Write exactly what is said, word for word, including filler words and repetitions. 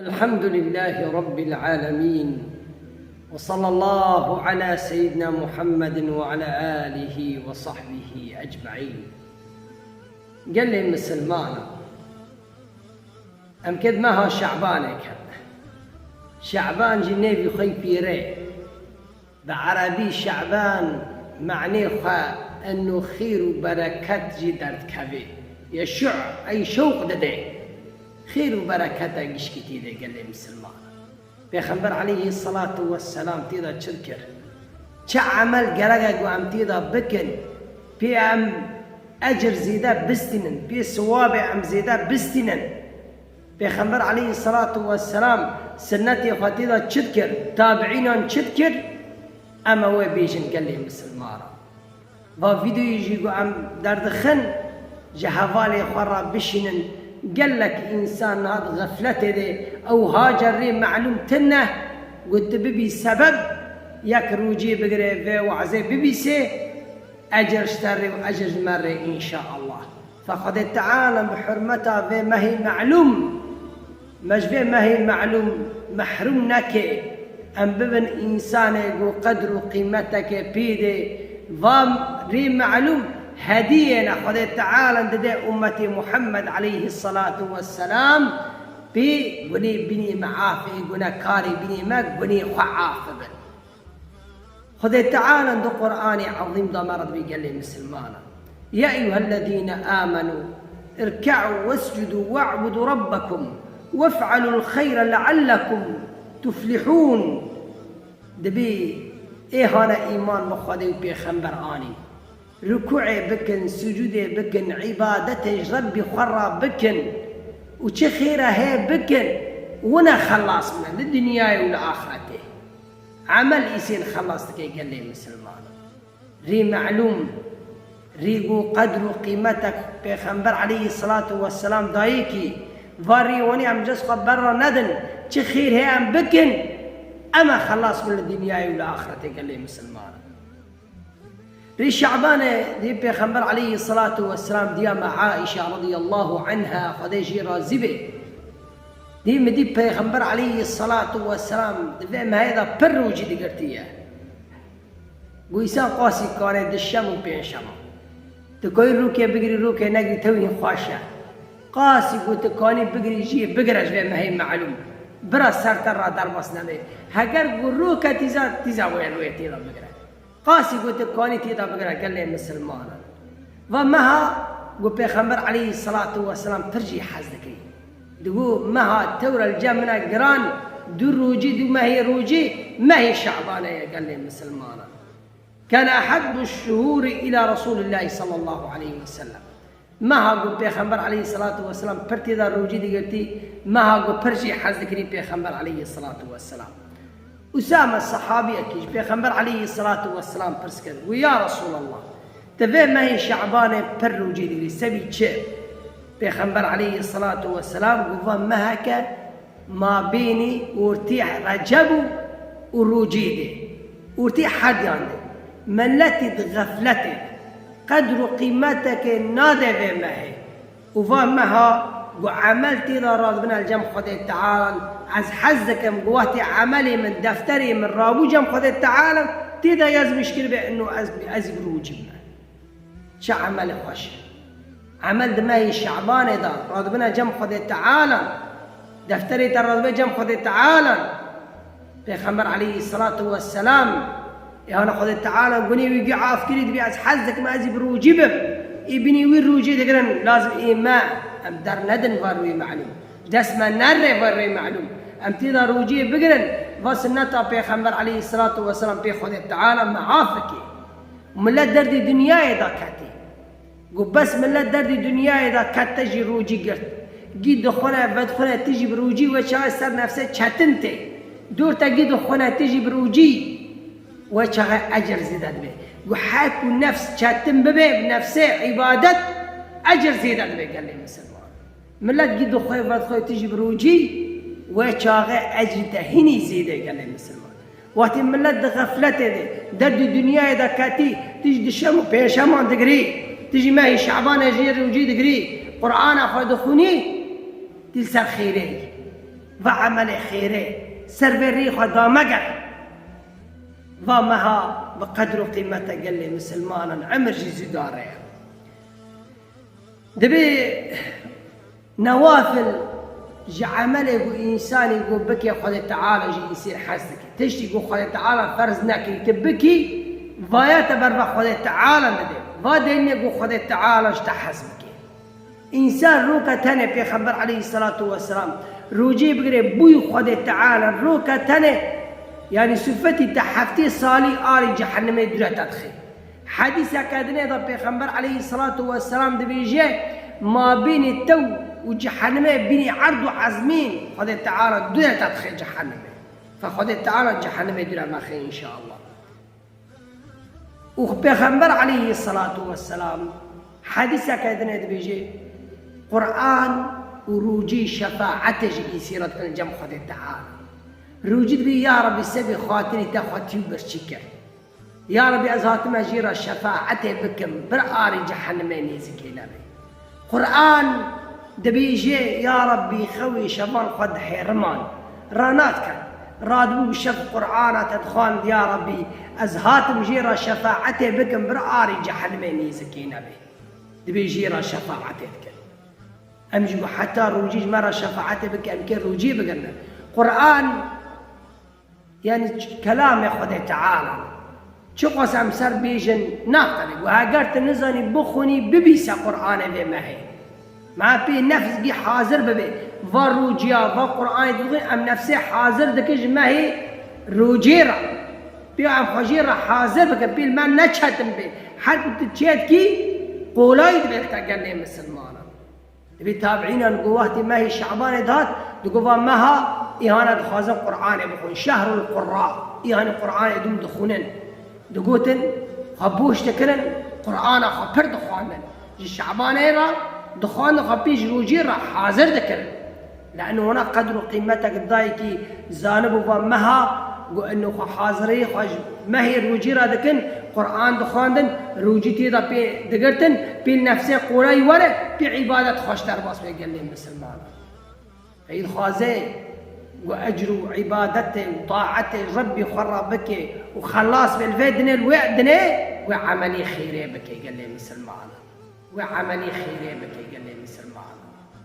الحمد لله رب العالمين، وصلى الله على سيدنا محمد وعلى آله وصحبه أجمعين. Gelê misilmana, em kê di meha Şe'banê ket. Şe'ban jî nêvî xwe yî pîrê. Bi erebî Şe'ban manê xwe eno xêr û bereket jî derdikevê. Yeşu' ey şewq dide. Xêr û bereketa gişkî tê de gelê misilman. Pêxember aleyhî selatu wesselam tê de çi dikir? Çi emel gerek e ku em tê de bikin? Pê em ecir zêde bistînin, pê siwabê em zêde bistînin. Pêxember aleyhî selatu wesselam sinnetê xwe tê de çi dikir? Tabiînan çi dikir? Em ê wê bêjin gelê misilmana. Va vîdeoyê jî ku em derdixin, ji hevalê xwe re bişînin. Gelek însan niha di xefletê de, ew haca rê melûm tune, ku tu bibî sebeb, yek rûcê bigire vê wazê bibîsê, ecir ji te rê û ecir ji me rê înşaallah. Fe Xwedê Teala bi hurmeta vê mehê melûm, me ji vê mehê melûm mehrûm neke, em bibin însanê ku qedr û qîmeteke pê de. Va rê melûm hediyê ne Xwedê Teala dide ummetê Muhammed aleyhî selatu wesselam, pê gunê binê me afê, gunekarê binê me gunê xwe afibin. Xwedê Teala di Qur'anê Ezîm de me re dibê gelê misilmana. يا أيها الذين آمنوا اركعوا واسجدوا واعبدوا ربكم وافعلوا الخير لعلكم تفلحون. Dibê ê hane îman bi Xwedê û pêxember anîn. Rukûê bikin, sucûdê bikin, îbadetê ji Rebbî xwe re bikin û çi xêre heye bikin, wina xelas bine li dinyayê û li axretê. Emel îsên xelas dike gelê misilman. Rê melûm, rê ku qedr û qîmetek Pêxember aleyhî selatu wesselam dayê kî, va rê wanî em cez xwe ber re nedin, çi xêr heye em bikin, em e xelas bin li dinyayê û li axretê gelê misilman. Rê Şe'banê dî Pêxember aleyhî selatu wesselam diya me Aîşe radiyallahu anha, Xwedê jî razî be. Dî min dî Pêxember aleyhî selatu wesselam di vê mehê de pir rûcî digirtiye. Got, însan qasî kare di şem û pênc şema. Tu kayî rûkê bigirî, rûkê negirî, tewî xweş e. Qasî ku tu kanî bigirî jî bigire ji vê mehê melûm. Bira ser te re derbas nebe. Heger ku rûke tîza, tîza wê rûyê tê de bigire. Qasî ku tu kanî tê de bigire gelê misilmanan. Va meha ku Pêxember aleyhî selatu wesselam pir jî hez dikirî. Digo meha tewra li cem min e giran, du rûcî, du mehê rûcî, mehê Şe'banê ye gelê misilmanan. كان أحب الشهور إلى رسول الله صلى الله عليه وسلم. Meha ku Pêxember aleyhî selatu wesselam pir tê de rûcî digirtî, meha ku pir jî hez dikirî Pêxember aleyhî selatu wesselam. Usame sehabiyekî ji Pêxember aleyhî selatu wesselam pirs kir, got, Ya Resulallah, tu vê mehê Şe'banê pir rûcî digirî, sebî çi? Pêxember aleyhî selatu wesselam got, va meheke mabênî ortê Receb û, û rûcî de, ortê herdiyan de, miletî di xefletê de, qedr û qîmetekê nade vê mehê. Û va meha ku emel tê de radibine li cem Xwedê Teala, ez hez dikim ku wextê emelê min, defterê min rabû cem Xwedê Teala, tê de yazmiş kiribê ino ez, ez bi rûcî bime. Çi emel xweş e. Emel di mehê Şe'banê de radibine cem Xwedê Teala, defterê te radibe cem Xwedê Teala. Pêxember aleyhî selatu wesselam, ê hane Xwedê Teala gunê wî gî af kirî, dibê ez hez dikim ez ê bi rûcî bim. Ê binî wî rûcî digirin, lazim ê me, em der nedin va rûyê melûm. Dest me nerê va rê melûm. Em tê de rûcî bigirin, va sinneta Pêxember aleyhî selatu wesselam pê Xwedê Teala me af bike. Milet derdê dinyayê de ketî. Got, bes milet derdê dinyayê de ket, te jî rûcî girt. Gî dixwine, vedixwine, tu jî bi rûcî, wê çaxê ser nefsê çetin tê. Dor te gî dixwine, tu jî bi rûcî, wê çaxê ecir zêde dibe. Got, her ku nefs çetin bibe, bi nefsê îbadet, ecir zêde dibe gelê misilman. Milet gî dixwe, vedixwe, tu jî bi rûcî, wê çaxê ecrî te hînî zêde gelê misilman. Wextê milet di xefletê de, derdê dinyayê de ketî, tu jî di şem û pêşeman digirî, tu jî mehê Şe'banê jî rûcî digirî, Qur'ana xwe dixwînî, tu li ser xêrê yî. Va emelê xêrê ser vê rî xwe damege. Va meha bi qedr û qîmete gelê misilmanan emir jî zû dare. Dibê newafil ji emelê ku însanî ku bike Xwedê Teala ji îsîr hez dike. Tiştî ku Xwedê Teala ferz nekirî, tu bikî, vaya te berva Xwedê Teala dide. Va deynê ku Xwedê Teala ji te hez bike. Însan roke tenê Pêxember aleyhisselatu vesselam rocê bigire bûyî Xwedê Teala roke tenê, yanî sifetî te heftê salî arî cehennemê dûre te dixe. Hedîseke dinê de Pêxember aleyhisselatu vesselam dibêje, mabênê te û cehennemê bînî erd û ezmîn Xwedê Teala dûre te dixe cehennemê. Fe Xwedê Teala cehennemê dûre mexe înşallah. Û Pêxember aleyhisselatu vesselam hedîseke dinê dibêje, Quran û rûcî şefaetê ji îsî re dikin cem Xwedê Teala. Rûcî dibê, ya Rebî, sebê xatirî te xwe tî û birçî kir. Ya Rebî, ez hatime jê re şefaetê bikim, bir arî cehennemê nêzikê nebe. Quran dibêje, ya Rebbî, xewê şevan xwe dihêriman, ranatken. Radibû bi şev Qurana te dixwand, ya Rebbî, ez hatim jê re şefaetê bikim, bir arî cehennemê nêzikê nebe. Dibê jê re şefaetê dikin. Em jî ku heta rûcî ji me re şefaetê bike, em kê rûcî bigirne. Quran Yani ç-, kelamê Xwedê Teala. Çiqas em ser bêjin, naqelê. Û heger tu nizanî bixwînî, bibîse Qur'anê vê mehê. Me pê nefs bî hazir bibe. Va rûciya, va Qur'anê dixwîn, em nefsê hazir dikin ji mehê rûcê re. Pê em xwe jê re hazir bikin, pê li me neçetin bê. Her ku tu çêtkî, qolayî dibe li te gelê misilmanan. Dibê tabiînan ku wextê mehê Şabanê dihat, digot va meha îhana dixwazin Qur'anê bixwin. Şehrul Qurra, îhanî Qur'anê dûm dixwînin. Digotin, xwe boş dikirin, Qur'ana xwe pir dixwandin. Ji Şabanê re dixwandin, xwe pêş rojê re hazir dikirin. Li eno wana qedr û qîmetek dayikî zanibû va meha, got, eno xwe haziriyê xwe ji mehê rûcî re dikin, Qur'an dixwandin, rûcî tê de pê digirtin, pê nefsê qorayî were, pê îbadet xweş derbas bê gelê misilman. Qey dixwaze ku ecr û îbadetê û taetê Rebbî xwe re bike û xelas bê li vê dinê, li wê dinê, wê emelî xêrê bike gelê misilman. Wê emelî xêrê bike gelê misilman.